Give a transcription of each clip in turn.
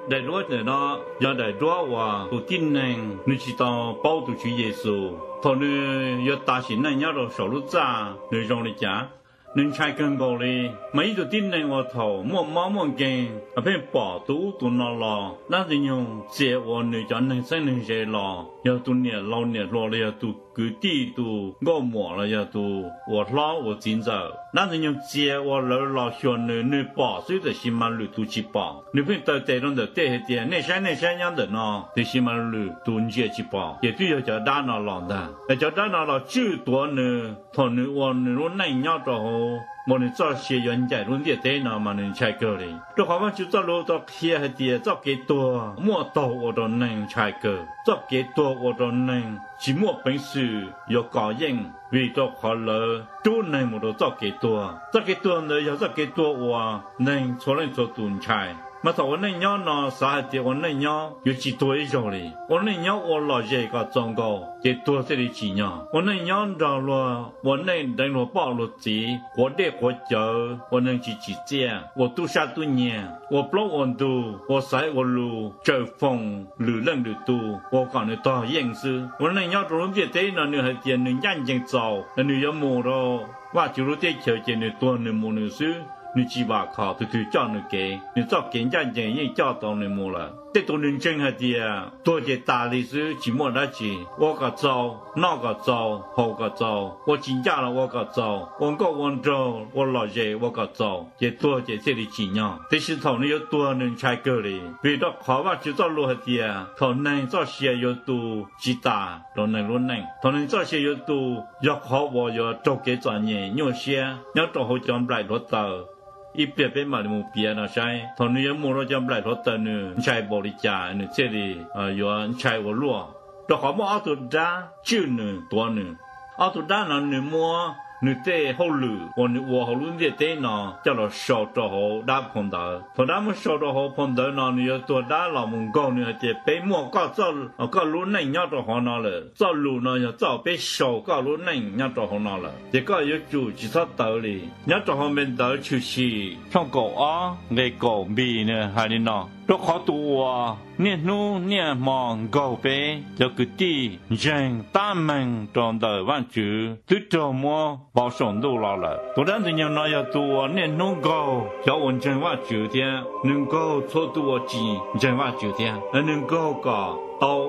Daim duab ntawm no yog daim duab uas tus tib neeg nws tsis tau paub tus Tswv Yexus, thaum nws yuav tas sim neej nyob rau saum lub txaj nws zoo li cas? Nws ntshai kawg nkaus li. Mas ib tug tib neeg uas thaum muaj mob muaj nkeeg pheej pom tus ub tus no los dab ntxwg nyoog txia ua nws cov neeg txheeb neeg ze los, yog tus niam laus niam hluas los yog tus kwv tij tus nkauj muam los yog tus uas hlob uas txiv ntxawm, dab ntxwg nyoog txia ua lawv los xyuas nws, nws pom xwb tiam sis mas lwm tus tsis pom. Nws pheej taw tes rau ntawm tej hais tias nej saib nej saib nyob ntawm no, tiam sis mas lwm tus ntsia tsis pom, ces twb yog cov dab no los ntag. Es cov dab no los tswj tuav nws thaum nws ua nws lub neej nyob rau hauv, uas nws txoj sia yuav ncaim lub ntiaj teb no mas nws ntshai kawg li. Rau qhov Vajtswv txoj lus tau qhia hais tias txoj kev tuag muaj taug ua rau neeg ntshai kawg, txoj kev tuag ua rau neeg tsis muaj peev xwm yuav kov yeej, vim rau qhov lawv rub neeg mus rau txoj kev tuag. Txoj kev tuag ntawd yog txoj kev tuag uas neeg txhua leej txhua tus ntshai. Mas thaum ua neej nyob no xav hais tias ua neej nyob yuav tsis tuag ib zaug li, ua neej nyob ua lom zem kom txaus nkaus ces tuag thiaj li tsim nyog. Ua neej nyob nrog luag ua neej deev luag poj luag txiv, quav dej quav cawv, ua neeg tsis tsim txiaj, ua tub sab tub nyiag, ua plaub ua ntug, ua xaiv ua lus, tsaws foom lwm leej lwm tus ua kom nws tog yeej xwb. Ua neej nyob rau lub ntiaj teb no nws hais tias nws ncaj ncees txaus, nws yuav mus rau Vajtswv lub teb chaws ces nws tuag nws mus nws xwb, nws tsis vam khom tus twg coj nws kev, nws txoj kev ncaj ncees yeej coj tau nws mus lawm. Tej tus nws ntseeg hais tias tuag ces tas li xwb tsis muaj dab tsi, ua kom txaus, noj kom txaus, haus kom txaus, ua tsis ncaj los ua kom txaus, ua nkauj ua nraug ua lom zem ua kom txaus ces tuag ces thiaj li tsim nyog. Tiam sis thaum nws yuav tuag nws ntshai kawg li, vim rau qhov Vajtswv txoj lus hais tias thaum neeg txoj sia yuav tu tsis tas rau neeg lub neej. Thaum neeg txoj sia yuav tu yog qhov uas yuav raug kev txom nyem nyuaj siab nyob rau hauv cov nplaim hluav taws. Ib pliag peb mam li mus piav no saib, thaum nws yuav mus rau cov nplaim hluav taws nws ntshai npaum li cas nws thiaj li yuav ntshai ua luaj. Rau qhov muaj ob tug dab tswj nws tuav nws. Ob tug dab no nws muab nws tej hauj lwm uas nws ua hauv lub ntiaj teb no coj los sau rau hauv dab phau ntawv. Thaum dab muab sau rau hauv phau ntawv no nws yuav tuag dab los mus nkaug nws hais tias peb muaj koj lub neej nyob rau hauv no lawm, txoj lus no yog txoj peb sau koj lub neej nyob rau hauv no lawm, ces koj yuav tsum tsis txhob tawv li. Nyob rau hauv npe ntawv Tshwm Sim tshooj kaum ob nqe kaum npis nws hais li no: Rau qhov tus uas niaj hnub niaj hmo nkaug peb cov kwv tij ntseeg tab meeg rau ntawm Vajtswv twb raug muab pauv saum ntuj los lawm. Tus dab ntxwg nyoog no yog tus uas niaj hnub nkaug cov uas ntseeg Vajtswv thiab nws nkaug txhua tus uas tsis ntseeg Vajtswv thiab, nws nkaug kom tau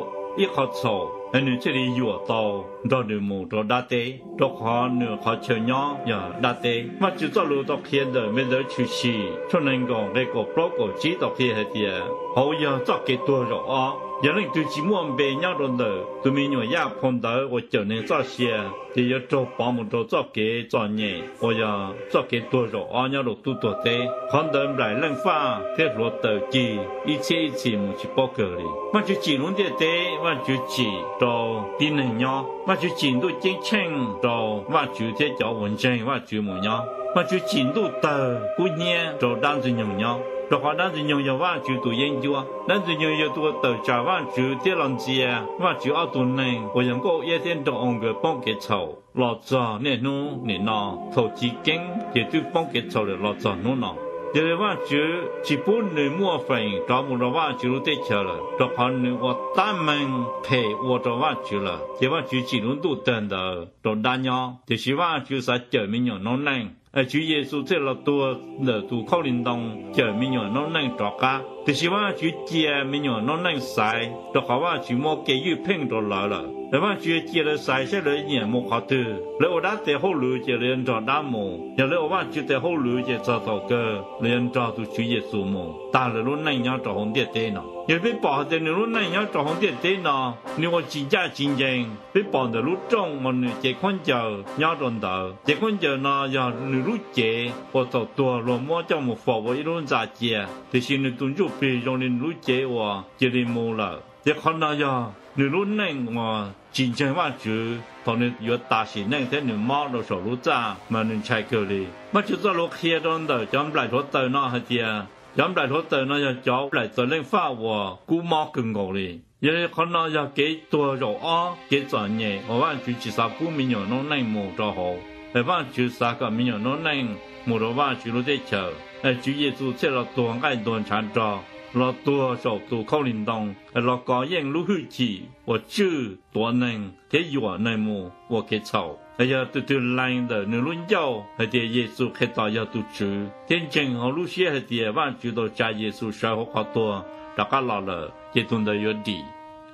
ib qho txhaum, nws thiaj li yuam tau nrog nws mus rau dab teb, rau qhov nws qhov chaw nyob yog dab teb. Vajtswv txoj lus tau qhia ntawm npe ntawv Tshwm Sim tshooj nees nkaum nqe kaum plaub kaum tsib tau qhia hais tias hauv yog txoj kev tuag zaum ob. Yog leej twg tsis muaj npe nyob rau ntawm tus me nyuam yaj phau ntawv uas cawm neeg txoj sia, ces yuav raug pov mus rau txoj kev txom nyem uas yog txoj kev tuag zaum ob nyob rau tub tuag teb. Qhov ntawd nplaim leej faj thiab hluav taws cig ib txhiab ib txhis mus tsis paub kawg li. Vajtswv tsim lub ntiaj teb, Vajtswv tsim rau tib neeg nyob. Vajtswv tsim ntuj ceeb tsheej rau Vajtswv thiab cov uas ntseeg Vajtswv mus nyob. Vajtswv tsim ntuj tawg kub hnyiab rau dab ntxwg nyoog nyob, rau qhov dab ntxwg nyoog yog Vajtswv tus yeeb ncuab. Dab ntxwg nyoog yog tus uas tawm tsam Vajtswv thiab los ntxias Vajtswv ob tug neeg uas yog Nkauj Iab thiab Nraug Oo nkawd poob kev txhaum los txog niaj hnub nim no. Thaum chiv keeb ces twb poob kev txhaum lawm los txog hnub no. Yog li Vajtswv tsis pub nws muaj feem rov mus rau Vajtswv lub teb chaws lawm, rau qhov nws ua tab meeg phem ua rau Vajtswv lawm, ces Vajtswv tsim lub ntuj tawg ntawd rau dab nyob. Tiam sis Vajtswv xav cawm me nyuam noob neej, Tswv Yexus thiaj los tuag ntawm tus khaub lig ntoo cawm me nyuam noob neej rov qab. Tiam sis Vajtswv cia me nyuam noob neej xaiv, rau qhov Vajtswv muab kev ywj pheej rau lawv lawm. Vajtswv yuav cia lawv xaiv saib lawv nyiam mus qhov twg. Lawv ua dab tes hauj lwm ces lawv yuav nrog dab mus, yog lawv ua Vajtswv tes hauj lwm ces txog thaum kawg lawv yuav nrog tus Tswv Yexus mus tag lawv lub neej nyob rau hauv ntiaj teb no. Yog peb pom hais tias nws lub neej nyob rau hauv ntiaj teb no nws ua tsis ncaj tsis ncees, peb pom ntawm lub rooj uas nws cev khaub ncaws nyob rau ntawd. Cev khaub ncaws no yog nws lub cev uas thaum tuag luag muab coj mus faus ua ib lub ntxa cia, tiam sis nws tus ntsuj plig zoo li nws lub cev uas cia li mus lawm. Ces qhov no yog nws lub neej uas tsis ntseeg Vajtswv, thaum nws yuav tas sim neej thiab nws mob rau saum lub txaj mas nws ntshai kawg li. Vajtswv txoj lus qhia rau ntawm cov nplaim hluav taws no hais tias cov nplaim hluav taws no yog cov nplaim txawv leej faj uas kub mob kawg nkaus li. Yog li qhov no yog kev tuag zaum ob, kev txom nyem uas Vajtswv tsis xav pub me nyuam noob neej mus rau hauv, es Vajtswv xav kom me nyuam noob neej mus rau Vajtswv lub teb chaws, es Tswv Yexus thiaj los tuag nqaij ntuag ntshav nrog los tuag saum tus khaub lig ntoo, los kov yeej lub hwj chim uas tswj tuav neeg thiab yuam neeg mus ua kev txhaum. Yog tus twg lees ntawm nws lub ncauj hais tias Yexus Khetos yog tus Tswv thiab ntseeg hauv lub siab hais tias Vajtswv tau tsa Yexus sawv hauv qhov tuag rov qab los lawm, ces tus ntawd yuav dim.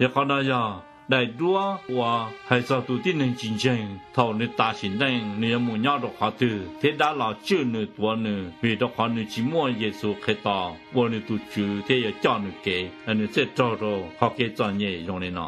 Yog qhov no yog daim duab uas hais txog tus tib neeg tsis ntseeg thaum nws tas sim neej nws yuav mus nyob rau qhov twg thiab dab los tswj nws tuav nws vim rau qhov nws tsis muaj Yexus Khetos ua nws tus Tswv thiab yuav coj nws kev, nws thiaj raug rau qhov kev txom nyem zoo li no.